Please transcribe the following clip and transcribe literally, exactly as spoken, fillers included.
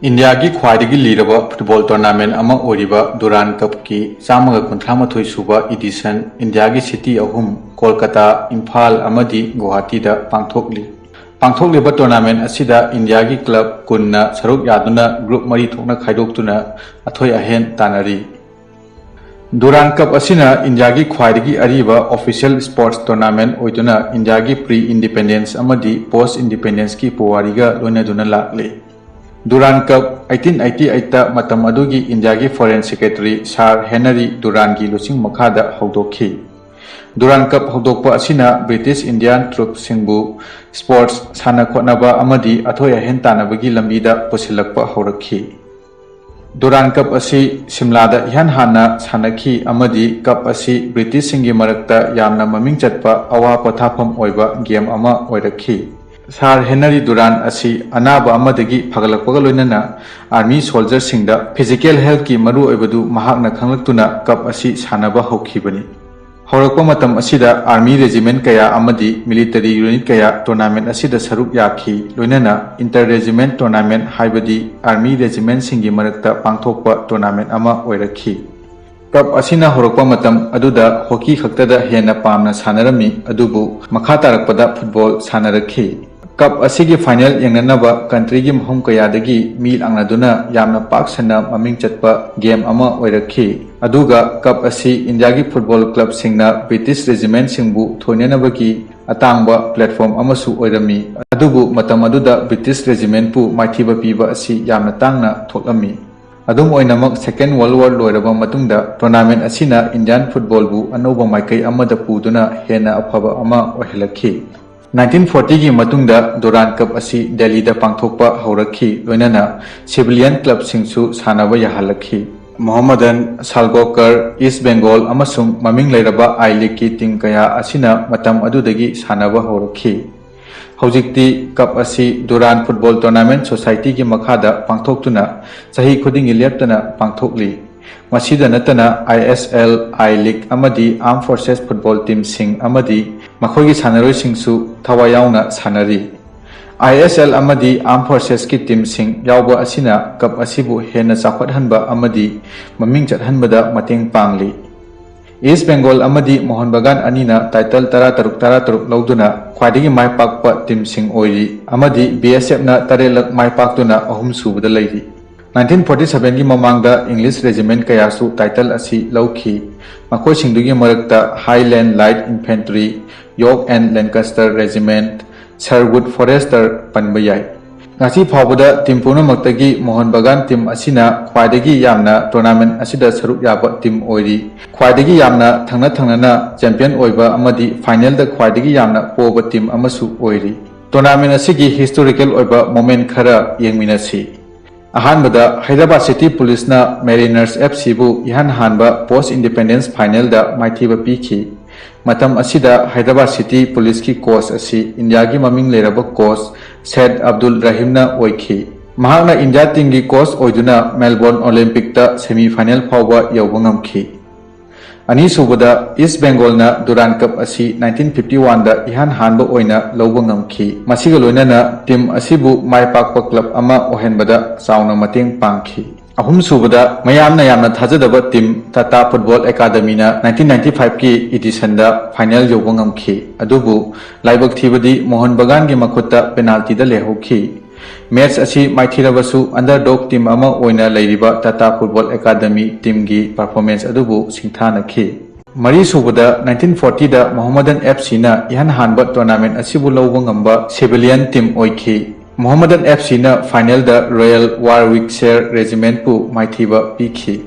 ꯏꯟꯗꯤꯌꯥꯒꯤ ꯈ꯭ꯋꯥꯏꯗꯒꯤ ꯂꯤꯔꯕ football tournament ꯑꯃ ꯑꯣꯏꯔꯤꯕ ꯗꯨꯔꯥꯟ ꯀꯞꯀꯤ ꯆꯥꯝꯃꯒ ꯀꯨꯟꯊ꯭ꯔꯥ ꯃꯥꯊꯣꯏ ꯁꯨꯕ ꯏꯗꯤꯁꯟ ꯏꯟꯗꯤꯌꯥꯒꯤ ꯁꯤꯇꯤ ꯑꯍꯨꯝ, ꯀꯣꯜꯀꯇꯥ, ꯏꯝꯐꯥꯜ ꯑꯃꯗꯤ ꯒꯨꯋꯥꯍꯥꯇꯤꯗ ꯄꯥꯡꯊꯣꯛꯂꯤ꯫ ꯄꯥꯡꯊꯣꯛꯂꯤꯕ ꯇꯣꯔꯅꯥꯃꯦꯟ ꯑꯁꯤꯗ ꯏꯟꯗꯤꯌꯥꯒꯤ ꯀ꯭ꯂꯕ ꯀꯨꯟꯅ ꯁꯔꯨꯛ ꯌꯥꯗꯨꯅ ꯒ꯭ꯔꯨꯞ ꯃꯔꯤ ꯊꯣꯛꯅ ꯈꯥꯏꯗꯣꯛꯇꯨꯅ ꯑꯊꯣꯏ ꯑꯍꯦꯟ ꯇꯥꯟꯅꯔꯤ꯫ ꯗꯨꯔꯥꯟ ꯀꯞ ꯑꯁꯤꯅ ꯏꯟꯗꯤꯌꯥꯒꯤ ꯈ꯭ꯋꯥꯏꯗꯒꯤ ꯑꯔꯤꯕ ꯑꯣꯐꯤꯁꯤꯌꯦꯜ ꯁ꯭ꯄꯣꯔꯠꯁ ꯇꯣꯔꯅꯥꯃꯦꯟ ꯑꯣꯏꯗꯨꯅ ꯏꯟꯗꯤꯌꯥꯒꯤ ꯄ꯭ꯔꯤ ꯏꯟꯗꯤꯄꯦꯟꯗꯦꯟꯁ ꯑꯃꯗꯤ ꯄꯣꯁ ꯏꯟꯗꯤꯄꯦꯟꯗꯦꯟꯁꯀꯤ ꯄꯨꯋꯥꯔꯤꯒ ꯂꯣꯏꯅꯗꯨꯅ ꯂꯥꯛꯂꯤ꯫ ꯗꯨꯔꯥꯟ ꯀꯞ ꯑꯩꯠꯇꯤꯟ ꯑꯩꯠꯇꯤ ꯑꯩꯠꯇ ꯃꯇꯝ ꯑꯗꯨꯒꯤ ꯏꯟꯗꯤꯌꯥꯒꯤ ꯐꯣꯔꯦꯟ ꯁꯦꯀ꯭ꯔꯦꯇꯔꯤ ꯁꯥꯔ ꯍꯦꯅꯔꯤ ꯗꯨꯔꯥꯟꯒꯤ ꯂꯨꯆꯤꯡ ꯃꯈꯥꯗ ꯍꯧꯗꯣꯛꯈꯤ꯫ ꯗꯨꯔꯥꯟ ꯀꯞ ꯍꯧꯗꯣꯛꯄ ꯑꯁꯤꯅ ꯕ꯭ꯔꯤꯇꯤꯁ ꯏꯟꯗꯤꯌꯥꯟ ꯇ꯭ꯔꯨꯞꯁꯤꯡꯕꯨ ꯁ꯭ꯄꯣꯔꯠꯁ, ꯁꯥꯟꯅ ꯈꯣꯠꯅꯕ ꯑꯃꯗꯤ ꯑꯊꯣꯏ ꯑꯍꯦꯟ ꯇꯥꯟꯅꯕꯒꯤ ꯂꯝꯕꯤꯗ ꯄꯨꯁꯤꯜꯂꯛꯄ ꯍꯧꯔꯛꯈꯤ꯫ ꯗꯨꯔꯥꯟ ꯀꯞ ꯑꯁꯤ ꯁꯤꯝꯂꯥꯗ ꯏꯍꯥꯟ ꯍꯥꯟꯅ ꯁꯥꯟꯅꯈꯤ ꯑꯃꯗꯤ ꯀꯞ ꯑꯁꯤ ꯕ꯭ꯔꯤꯇꯤꯁꯁꯤꯡꯒꯤ ꯃꯔꯛꯇ ꯌꯥꯝꯅ ꯃꯃꯤꯡ ꯆꯠꯄ ꯑꯋꯥ ꯄꯣꯊꯥꯐꯝ ꯑꯣꯏꯕ ꯒꯦꯝ ꯑꯃ ꯑꯣꯏꯔꯛꯈꯤ꯫ ꯁꯥꯔ ꯍꯦꯅꯔꯤ ꯗꯨꯔꯥꯟ ꯑꯁꯤ ꯑꯅꯥꯕ ꯑꯃꯗꯒꯤ ꯐꯒꯠꯂꯛꯄꯒ ꯂꯣꯏꯅꯅ ꯑꯥꯔꯃꯤ ꯁꯣꯜꯖꯔꯁꯤꯡꯗ ꯐꯤꯖꯤꯀꯦꯜ ꯍꯦꯜꯊꯀꯤ ꯃꯔꯨꯑꯣꯏꯕꯗꯨ ꯃꯍꯥꯛꯅ ꯈꯪꯂꯛꯇꯨꯅ ꯀꯞ ꯑꯁꯤ ꯁꯥꯟꯅꯕ ꯍꯧꯈꯤꯕꯅꯤ꯫ ꯍꯧꯔꯛꯄ ꯃꯇꯝ ꯑꯁꯤꯗ ꯑꯥꯔꯃꯤ ꯔꯦꯖꯤꯃꯦꯟ ꯀꯌꯥ ꯑꯃꯗꯤ ꯃꯤꯂꯤꯇꯔꯤ ꯌꯨꯅꯤꯠ ꯀꯌꯥ ꯇꯣꯔꯅꯥꯃꯦꯟ ꯑꯁꯤꯗ ꯁꯔꯨꯛ ꯌꯥꯈꯤ, ꯂꯣꯏꯅꯅ ꯏꯟꯇꯔ ꯔꯦꯖꯤꯃꯦꯟ ꯇꯣꯔꯅꯥꯃꯦꯟ, ꯍꯥꯏꯕꯗꯤ ꯑꯥꯔꯃꯤ ꯔꯦꯖꯤꯃꯦꯟꯁꯤꯡꯒꯤ ꯃꯔꯛꯇ ꯄꯥꯡꯊꯣꯛꯄ ꯇꯣꯔꯅꯥꯃꯦꯟ ꯑꯃ ꯑꯣꯏꯔꯛꯈꯤ꯫ ꯀꯞ ꯑꯁꯤꯅ ꯍꯧꯔꯛꯄ ꯃꯇꯝ ꯑꯗꯨꯗ ꯍꯣꯀꯤ ꯈꯛꯇꯗ ꯍꯦꯟꯅ ꯄꯥꯝꯅ ꯁꯥꯟꯅꯔꯝꯃꯤ, ꯑꯗꯨꯕꯨ ꯃꯈꯥ ꯇꯥꯔꯛꯄꯗ ꯐꯨꯠꯕꯣꯜ ꯁꯥꯟꯅꯔꯛꯈꯤ꯫ ꯀꯞ ꯑꯁꯤꯒꯤ ꯐꯥꯏꯅꯦꯜ ꯌꯦꯡꯅꯅꯕ ꯀꯟꯇ꯭ꯔꯤꯒꯤ ꯃꯐꯝ ꯀꯌꯥꯗꯒꯤ ꯃꯤ ꯂꯥꯛꯅꯗꯨꯅ ꯌꯥꯝꯅ ꯄꯥꯛ ꯁꯟꯅ ꯃꯃꯤꯡ ꯆꯠꯄ ꯒꯦꯝ ꯑꯃ ꯑꯣꯏꯔꯛꯈꯤ꯫ ꯑꯗꯨꯒ ꯀꯞ ꯑꯁꯤ ꯏꯟꯗꯤꯌꯥꯒꯤ ꯐꯨꯠꯕꯣꯜ ꯀ꯭ꯂꯕꯁꯤꯡꯅ ꯕ꯭ꯔꯤꯇꯤꯁ ꯔꯦꯖꯤꯃꯦꯟꯁꯤꯡꯕꯨ ꯊꯣꯏꯅꯅꯕꯒꯤ ꯑꯇꯥꯡꯕ ꯄ꯭ꯂꯦꯠꯐꯣꯔꯝ ꯑꯃꯁꯨ ꯑꯣꯏꯔꯝꯃꯤ꯫ ꯑꯗꯨꯕꯨ ꯃꯇꯝ ꯑꯗꯨꯗ ꯕ꯭ꯔꯤꯇꯤꯁ ꯔꯦꯖꯤꯃꯦꯟꯠꯄꯨ ꯃꯥꯏꯊꯤꯕ ꯄꯤꯕ ꯑꯁꯤ ꯌꯥꯝꯅ ꯇꯥꯡꯅ ꯊꯣꯛꯂꯝꯃꯤ꯫ ꯑꯗꯨꯝ ꯑꯣꯏꯅꯃꯛ, ꯁꯦꯀꯦꯟ ꯋꯥꯔꯜꯗ ꯋꯥꯔ ꯂꯣꯏꯔꯕ ꯃꯇꯨꯡꯗ ꯇꯣꯔꯅꯥꯃꯦꯟꯠ ꯑꯁꯤꯅ ꯏꯟꯗꯤꯌꯥꯟ ꯐꯨꯠꯕꯣꯜꯕꯨ ꯑꯅꯧꯕ ꯃꯥꯏꯀꯩ ꯑꯃꯗ ꯄꯨꯗꯨꯅ ꯍꯦꯟꯅ ꯑꯐꯕ ꯑꯃ ꯑꯣꯏꯍꯜꯂꯛꯈꯤ꯫ ꯅꯥꯏꯟꯇꯤꯟ ꯐꯣꯔꯇꯤꯒꯤ ꯃꯇꯨꯡꯗ ꯗꯨꯔꯥꯟ ꯀꯞ ꯑꯁꯤ ꯗꯦꯜꯂꯤꯗ ꯄꯥꯡꯊꯣꯛꯄ ꯍꯧꯔꯛꯈꯤ, ꯂꯣꯏꯅꯅ ꯁꯤꯚꯤꯂꯤꯌꯟ ꯀ꯭ꯂꯕꯁꯤꯡꯁꯨ ꯁꯥꯟꯅꯕ ꯌꯥꯍꯜꯂꯛꯈꯤ꯫ ꯃꯣꯍꯝꯃꯗꯟ, ꯁꯥꯜꯒꯣꯀꯔ, ꯏꯁ꯭ꯠ ꯕꯦꯡꯒꯣꯜ ꯑꯃꯁꯨꯡ ꯃꯃꯤꯡ ꯂꯩꯔꯕ ꯑꯥꯏ ꯂꯤꯒꯀꯤ ꯇꯤꯝ ꯀꯌꯥ ꯑꯁꯤꯅ ꯃꯇꯝ ꯑꯗꯨꯗꯒꯤ ꯁꯥꯟꯅꯕ ꯍꯧꯔꯛꯈꯤ꯫ ꯍꯧꯖꯤꯛꯇꯤ ꯀꯞ ꯑꯁꯤ ꯗꯨꯔꯥꯟ ꯐꯨꯠꯕꯣꯜ ꯇꯣꯔꯅꯥꯃꯦꯟꯠ ꯁꯣꯁꯥꯏꯇꯤꯒꯤ ꯃꯈꯥꯗ ꯄꯥꯡꯊꯣꯛꯇꯨꯅ ꯆꯍꯤ ꯈꯨꯗꯤꯡꯒꯤ ꯂꯦꯞꯇꯅ ꯄꯥꯡꯊꯣꯛꯂꯤ꯫ ꯃꯁꯤꯗ ꯅꯠꯇꯅ ꯑꯥꯏ ꯑꯦꯁ ꯑꯦꯜ, ꯑꯥꯏ ꯂꯤꯒ ꯑꯃꯗꯤ ꯑꯥꯔꯝ ꯐꯣꯔꯁꯦꯁ ꯐꯨꯠꯕꯣꯜ ꯇꯤꯝꯁꯤꯡ ꯑꯃꯗꯤ ꯃꯈꯣꯏꯒꯤ ꯁꯥꯟꯅꯔꯣꯏꯁꯤꯡꯁꯨ ꯊꯋꯥꯏ ꯌꯥꯎꯅ ꯁꯥꯟꯅꯔꯤ꯫ I S L ꯑꯃꯗꯤ Armed Forcesꯀꯤ teamꯁꯤꯡ ꯌꯥꯎꯕ ꯑꯁꯤꯅ cup ꯑꯁꯤꯕꯨ ꯍꯦꯟꯅ ꯆꯥꯎꯈꯠꯍꯟꯕ ꯑꯃꯗꯤ ꯃꯃꯤꯡ ꯆꯠꯍꯟꯕꯗ ꯃꯇꯦꯡ ꯄꯥꯡꯂꯤ꯫ East Bengal ꯑꯃꯗꯤ ꯃꯣꯍꯟ ꯕꯒꯥꯟ ꯑꯅꯤꯅ title ꯇꯔꯥꯇꯔꯨꯛ ꯇꯔꯥꯇꯔꯨꯛ ꯂꯧꯗꯨꯅ ꯈ꯭ꯋꯥꯏꯗꯒꯤ ꯃꯥꯏ ꯄꯥꯛꯄ teamꯁꯤꯡ ꯑꯣꯏꯔꯤ ꯑꯃꯗꯤ B S Fꯅ ꯇꯔꯦꯠꯂꯛ ꯃꯥꯏ ꯄꯥꯛꯇꯨꯅ ꯑꯍꯨꯝꯁꯨꯕꯗ ꯂꯩꯔꯤ꯫ Nineteen forty sevenꯒꯤ ꯃꯃꯥꯡꯗ English regiment ꯀꯌꯥꯁꯨ title ꯑꯁꯤ ꯂꯧꯈꯤ꯫ ꯃꯈꯣꯏꯁꯤꯡꯗꯨꯒꯤ ꯃꯔꯛꯇ Highland Light Infantry, York and Lancaster Regiment, Sherwood Forester ꯄꯟꯕ ꯌꯥꯏ꯫ ꯉꯁꯤ ꯐꯥꯎꯕꯗ team ꯄꯨꯝꯅꯃꯛꯇꯒꯤ ꯃꯣꯍꯟ ꯕꯒꯥꯟ team ꯑꯁꯤꯅ ꯈ꯭ꯋꯥꯏꯗꯒꯤ ꯌꯥꯝꯅ tournament ꯑꯁꯤꯗ ꯁꯔꯨꯛ ꯌꯥꯕ team ꯑꯣꯏꯔꯤ꯫ ꯈ꯭ꯋꯥꯏꯗꯒꯤ ꯌꯥꯝꯅ ꯊꯪꯅ ꯊꯪꯅꯅ champion ꯑꯣꯏꯕ ꯑꯃꯗꯤ finalꯗ ꯈ꯭ꯋꯥꯏꯗꯒꯤ ꯌꯥꯝꯅ ꯄꯣꯕ team ꯑꯃꯁꯨ ꯑꯣꯏꯔꯤ꯫ Tournament ꯑꯁꯤꯒꯤ historical ꯑꯣꯏꯕ moment ꯈꯔ ꯌꯦꯡꯃꯤꯟꯅꯁꯤ꯫ ꯑꯍꯥꯟꯕꯗ, Hyderabad City Policeꯅ Mariners F Cꯕꯨ ꯏꯍꯥꯟ ꯍꯥꯟꯕ post independence finalꯗ ꯃꯥꯏꯊꯤꯕ ꯄꯤꯈꯤ꯫ ꯃꯇꯝ ꯑꯁꯤꯗ Hyderabad City Policeꯀꯤ coach ꯑꯁꯤ ꯏꯟꯗꯤꯌꯥꯒꯤ ꯃꯃꯤꯡ ꯂꯩꯔꯕ coach Said Abdul Rahimꯅ ꯑꯣꯏꯈꯤ꯫ ꯃꯍꯥꯛꯅ ꯏꯟꯗꯤꯌꯥ teamꯒꯤ coach ꯑꯣꯏꯗꯨꯅ Melbourne Olympicꯇ semi final ꯐꯥꯎꯕ ꯌꯧꯕ ꯉꯝꯈꯤ꯫ ꯑꯅꯤꯁꯨꯕꯗ, East Bengalꯅ Durand Cup ꯑꯁꯤ nineteen fifty oneꯗ ꯏꯍꯥꯟ ꯍꯥꯟꯕ ꯑꯣꯏꯅ ꯂꯧꯕ ꯉꯝꯈꯤ꯫ ꯃꯁꯤꯒ ꯂꯣꯏꯅꯅ team ꯑꯁꯤꯕꯨ ꯃꯥꯏ ꯄꯥꯛꯄ club ꯑꯃ ꯑꯣꯏꯍꯟꯕꯗ ꯆꯥꯎꯅ ꯃꯇꯦꯡ ꯄꯥꯡꯈꯤ꯫ ꯑꯍꯨꯝꯁꯨꯕꯗ, ꯃꯌꯥꯝꯅ ꯌꯥꯝꯅ ꯊꯥꯖꯗꯕ team Tata Football Academyꯅ nineteen ninety fiveꯀꯤ editionꯗ final ꯌꯧꯕ ꯉꯝꯈꯤ꯫ ꯑꯗꯨꯕꯨ ꯂꯥꯏꯕꯛ ꯊꯤꯕꯗꯤ ꯃꯣꯍꯟ ꯕꯒꯥꯟꯒꯤ ꯃꯈꯨꯠꯇ penaltyꯗ ꯂꯩꯍꯧꯈꯤ꯫ Match ꯑꯁꯤ ꯃꯥꯏꯊꯤꯔꯕꯁꯨ underdog team ꯑꯃ ꯑꯣꯏꯅ ꯂꯩꯔꯤꯕ Tata Football Academy teamꯒꯤ performance ꯑꯗꯨꯕꯨ ꯁꯤꯡꯊꯥꯅꯈꯤ꯫ ꯃꯔꯤꯁꯨꯕꯗ, nineteen fortyꯗ Mohammedan F Cꯅ ꯏꯍꯥꯟ ꯍꯥꯟꯕ tournament ꯑꯁꯤꯕꯨ ꯂꯧꯕ ꯉꯝꯕ civilian team ꯑꯣꯏꯈꯤ꯫ Mohammedan F Cꯅ finalꯗ Royal Warwickshire Regimentꯄꯨ ꯃꯥꯏꯊꯤꯕ ꯄꯤꯈꯤ꯫